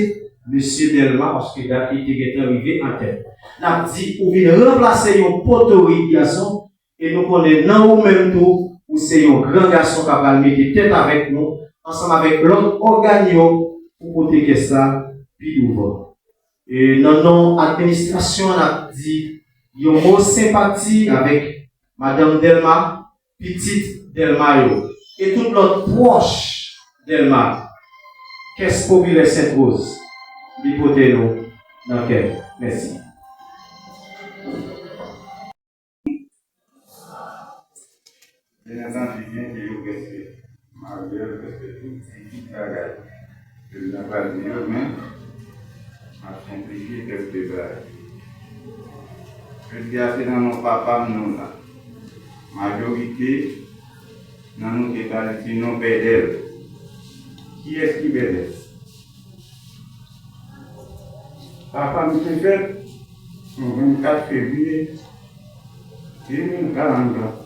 mesye Dèlma, paske dat li te gentan rive an tèt. N ap di ou vin ranplase yon potorik gason, e nou konnen nan ou menm tou, ou se yon gran gason k ap pral mete tèt avèk nou, ansanm avèk lòt ògàn yo, pou pote kès la pi douvan. E nan non administrasyon an, n ap di yon mo senpati avèk madanm Dèlma, pitit Dèlma yo, e tout lòt pwòch Dèlma. Kès Popilè Sentrose, li pote nou nan kè. Mèsi. Byen antandi, byen ke yo prèske, Mariel prèske tout di tout bagay ke l ta pral di yo, men m ap konplike kèlke bagay. Jodi a, se nan non papa m nou la. Majorite nan nou te pral di non Pèdèl. Kiyès ki Pèdèl? Papa m te fèt yon vennkat fevriye de mil karant. Donk,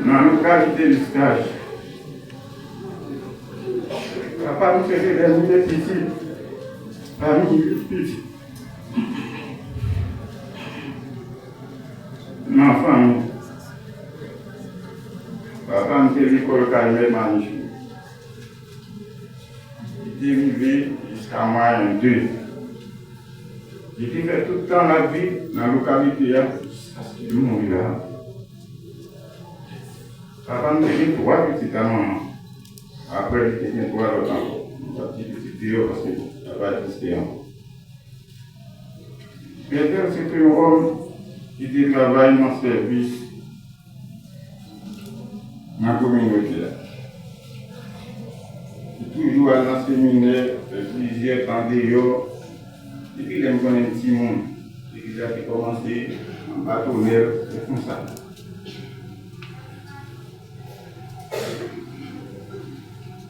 Nan lokalite Liskaj, papa m se te dènye pitit pami uit pitit. Nan fanmi, papa m te lekòl kay Mè Manichou. Li te rive jiska mwayen de. Li te fè tout tan l ap viv nan lokalite a jiskaske l mouri la. Papa m te gen twa pitit a manman. Apre, li te gen twa lòt ankò. M p ap di pitit deyò paske sa pa egziste ankò. Bètèl se te yon òm ki te travay nan sèvis nan kominote a. Li toujou al nan seminè, fè plizyè tan deyò. Depi lè m konnen m timoun, legliz la te kòmanse anba tonèl, se konsa.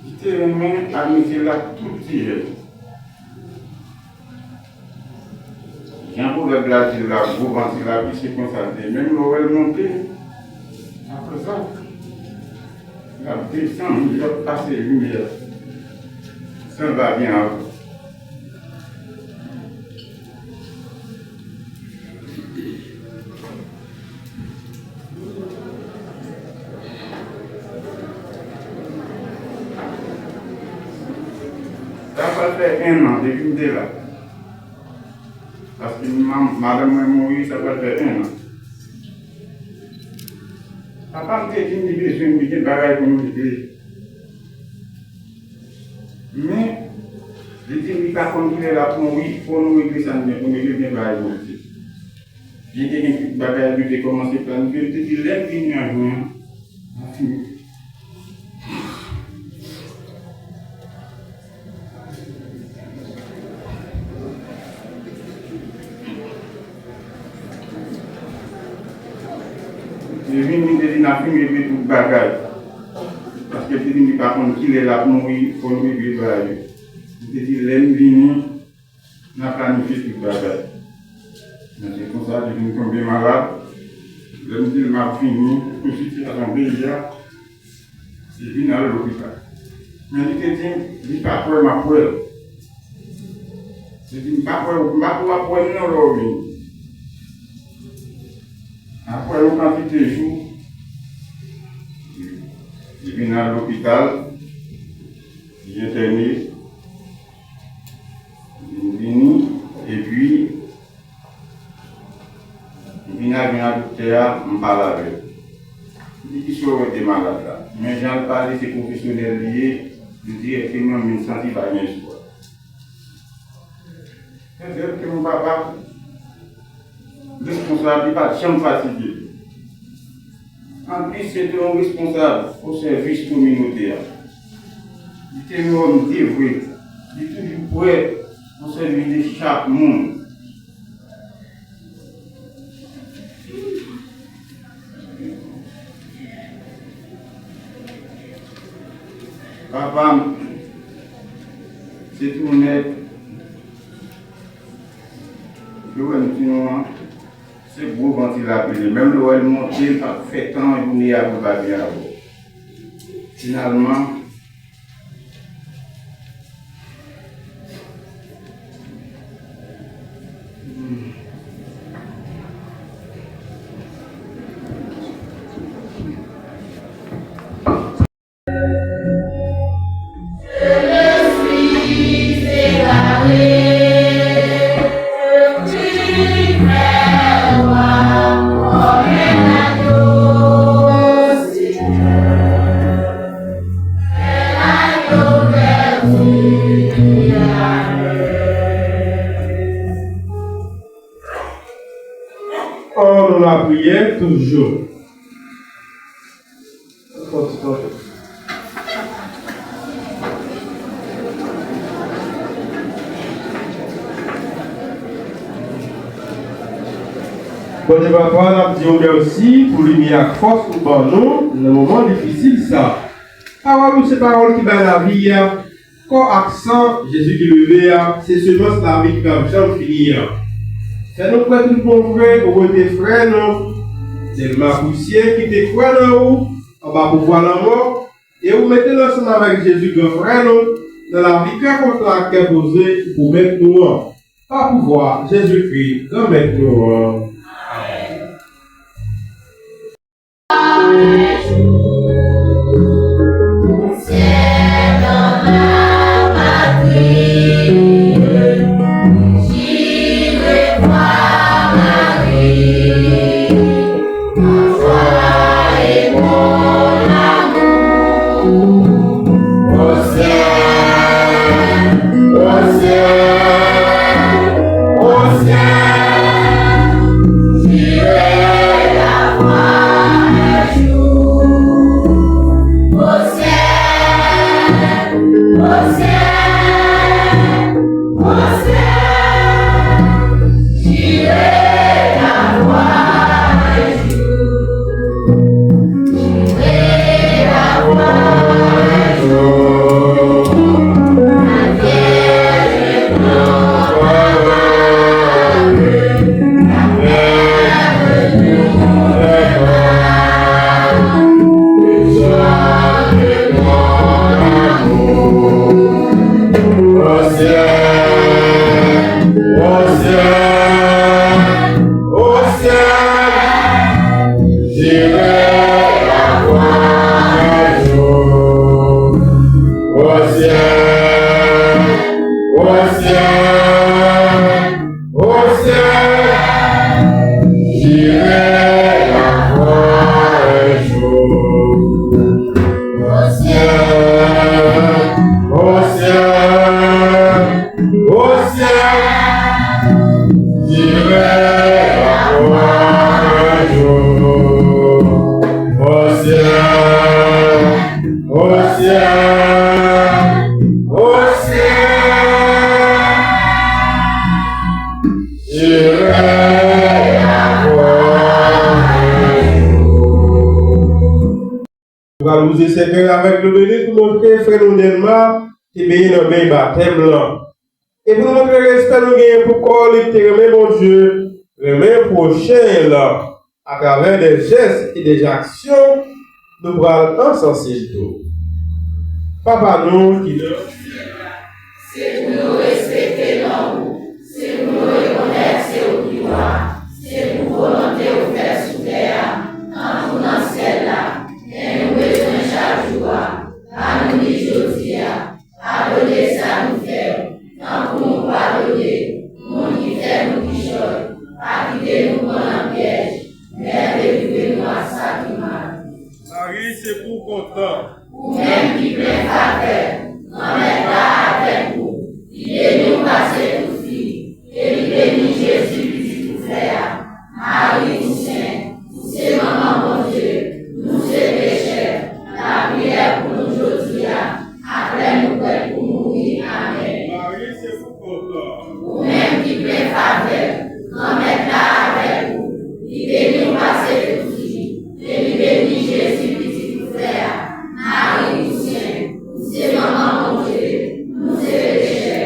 Li te renmen al mete l ak tout ti jèn. Jan pwovèb la di l la, gwo vanti lapli, se konsa l te ye. Menm lè w wè l monte, apre sa, l ap desann, li ap pase limyè. San l pa gen avè w. Sa pral fè en an depi m te la. Paske madanm mwen mouri, sa pral fè en an. Papa m te di m li bezwen m, li gen bagay pou m regle. Men, li di m li pa konn kilè l ap mouri, fò nou regle sa n gen pou n regle, gen bagay pou regle. Li te gen tout bagay, li te kòmanse planifye, li te di lè m vini an jen an, m ap fini. Li vini, li te di n ap fini regle tout bagay. Paske li te di m li pa konn kilè l ap mouri, fò n regle bagay yo. Li te di lè m vini, n a planifye tout bagay. Men se konsa, li vin tonbe malad. Lè m di l m ap vini, pou sitiyasyon peyi a, li vin al lopital. Men li te di m, li pa kwè m ap wè l. Li di m pa kwè, m pa kwè w ap wè m non lè w vini. Apre yon kantite jou, li vin al lopital, li entène, li vini, epi m vin al jwenn a doktè a, m pale avè l. Li di kisa w wè de malad la. Men jan l pale, se pwofesyonèl li ye, li dirèkteman, men m santi pa gen espwa. Entelektyèlman, papa responsab, li pa t janm fatige. Anplis, se te yon responsab o sèvis kominote a. Li te yon òm devwe. Li toujou prè o sèvis de chak moun. Papa m, se tou nèt. Yo wè m ti non an, se gwo vanti lapli li. Menm lè w wè l monte, l p ap fè tan, joune a pou l pa byen avè w. Finalman, Ò, nan lapriyè toujou. Bondye Papa, n ap di w mèsi pou limyè ak fòs ou ban nou nan moman difisil sa. Pawòl ou se pawòl ki bay lavi a. Kò ak san Jezi ki leve a, se semans lavi ki p ap janm fini an. Fè nou kwè tout bon vre ou rete frè nou, Delma Pousyen ki te kwè nan ou, anba pouvwa lanmò, e ou mete l ansanm avèk Jezi, gran frè nou, nan lavi kè kontan ak kè poze ou pwomèt nou an. Pa pouvwa Jezikri, Granmèt nou an. Amèn. Nou pral wouze Sentpè avèk dlo beni pou montre frè nou Nèlma te benyen nan beny batèm lan. E pou nou montre respè nou genyen pou kò li, te renmen Bondye, renmen pwochen l atravè de jès e de aksyon nou pral ansanse l tou. Papa nou ki nan syèl la, se pou nou respekte non ou, se pou nou rekonèt se ou ki wa, se pou volonte ou fèt sou tè a, tankou nan syèl la. Pen nou bezwen chak jou a, ba nou li jodi a. Padone sa nou fè, tankou nou padone moun ki fè nou kichòy. Pa kite nou pran nan pyèj, men delivre nou ak sa ki mal. Mari, se pou w kontan. Ou menm ki plen favè, Granmèt la avèk ou. Li beni w pase tout fi, e li beni Jezi, pitit ou fè a. Mari, ou sen, ou se manman Bondye, nou se pechè, lapriyè pou nou jodi a, ak lè nou prèt pou mouri. Amèn. Mari, se pou kontan. Ou menm ki plen favè, Granmèt la avèk ou. Li beni w pase tout fi, e li beni Jezi, pitit ou fè a. Mari, ou sen, ou se manman Bondye, nou se pechè,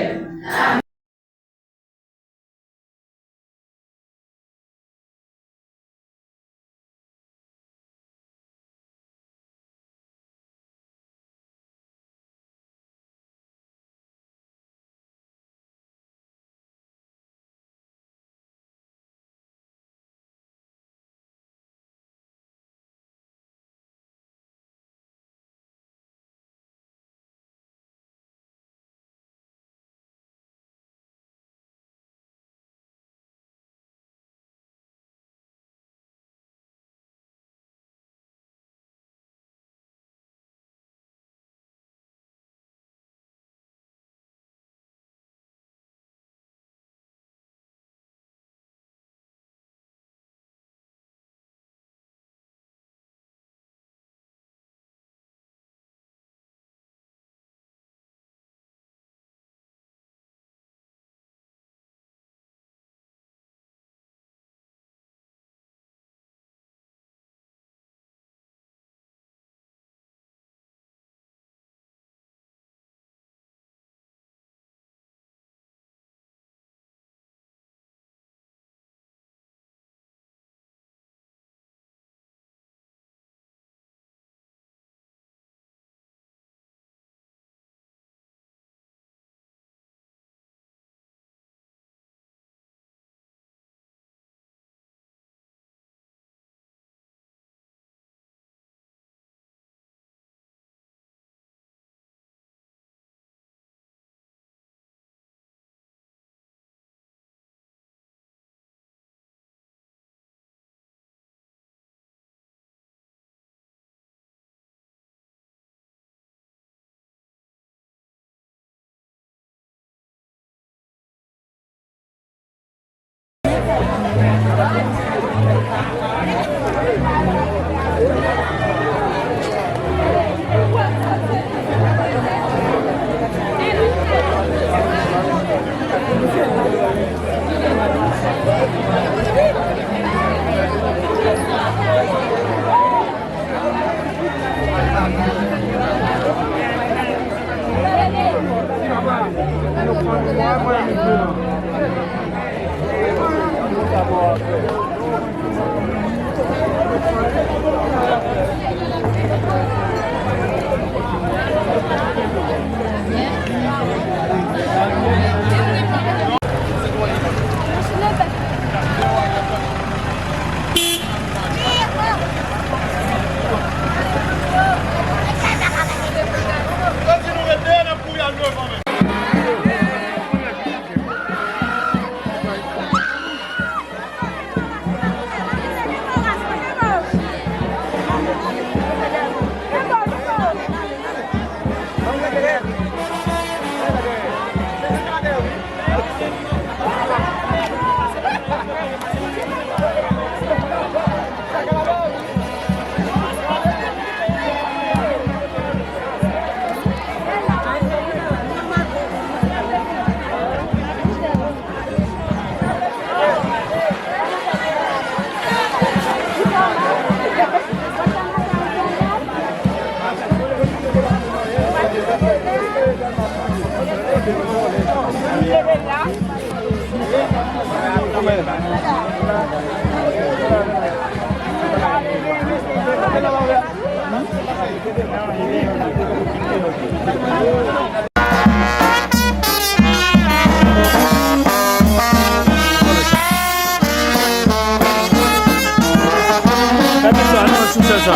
Gade sa, non, sou sèn sa.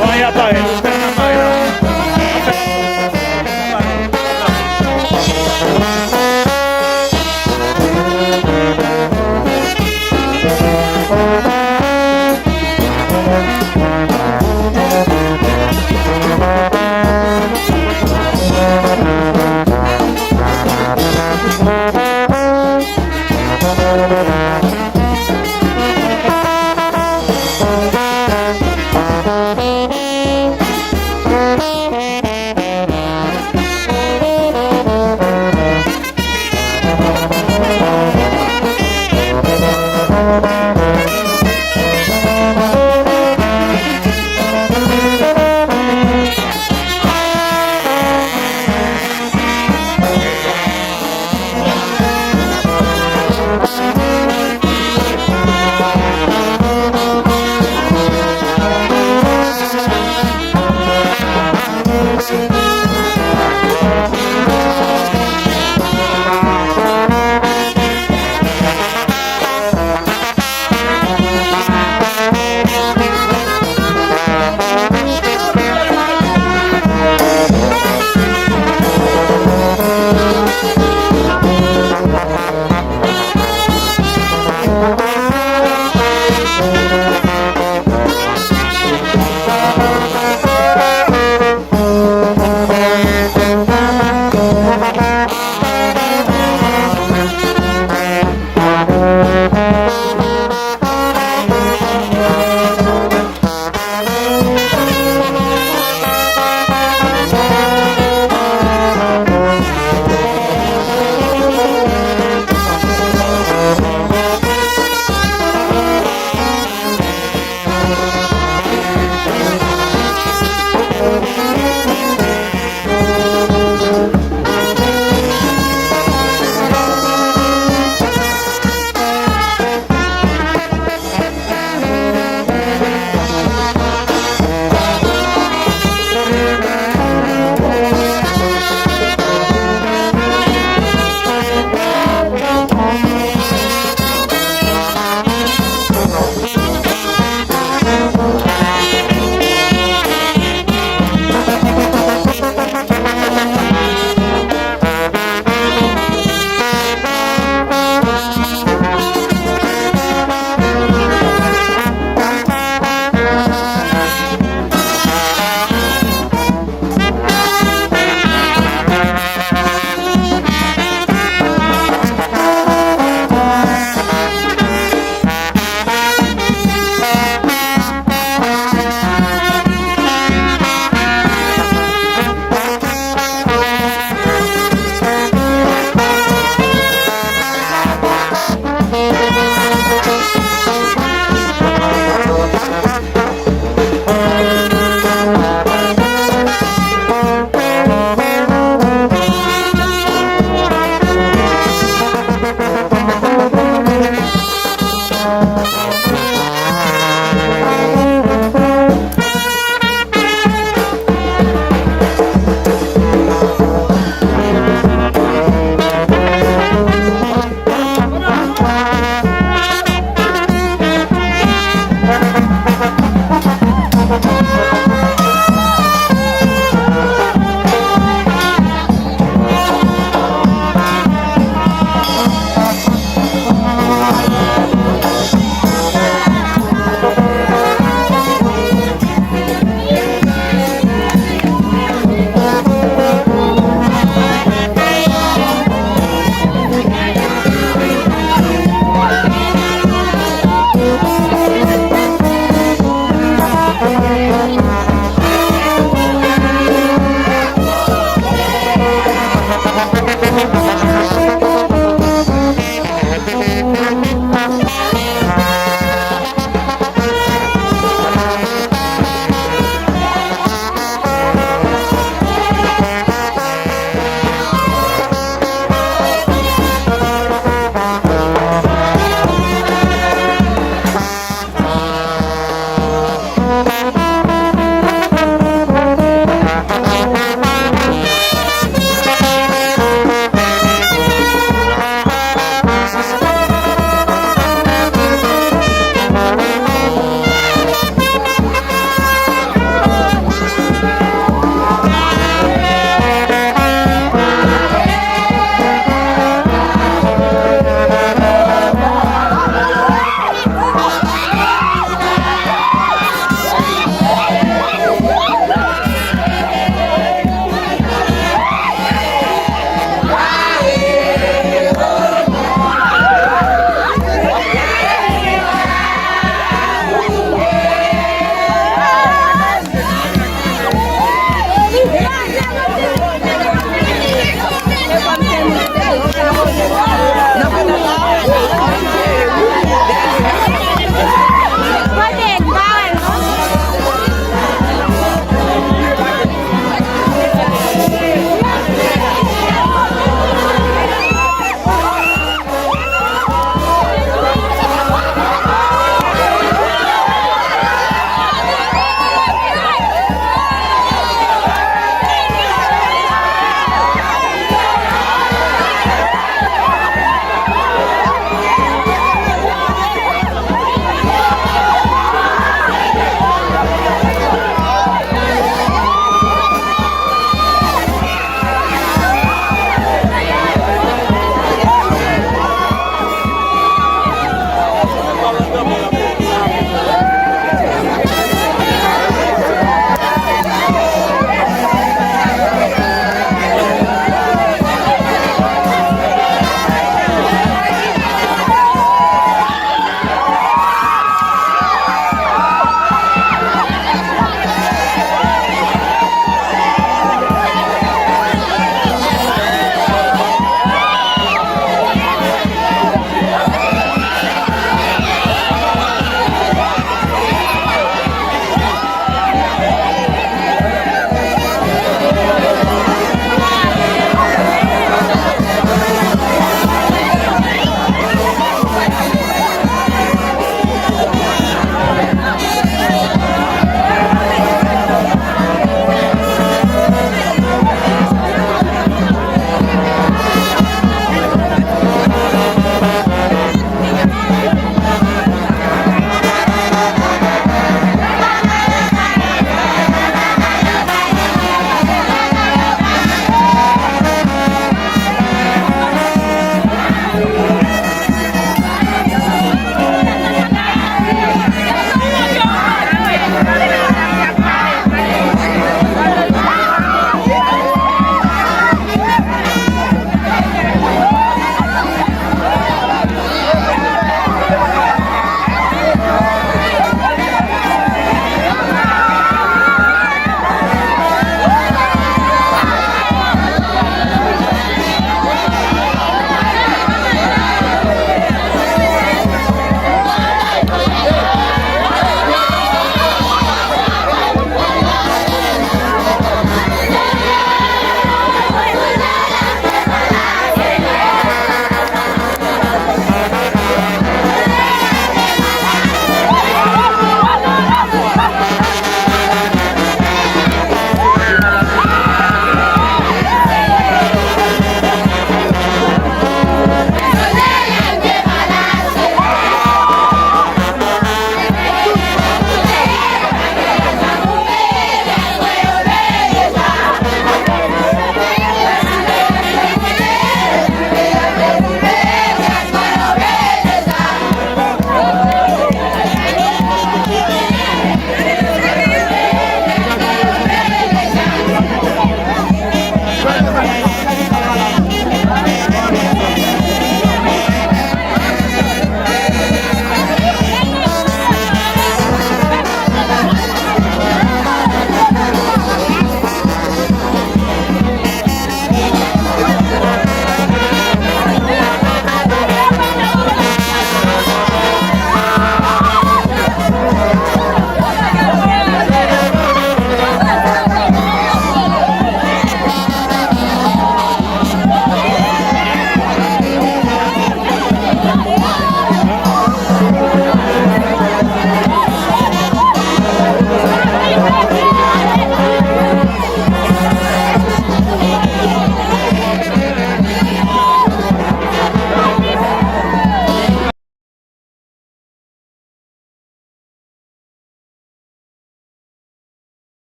Wè, y ap parèt, nou fè sa parèt la.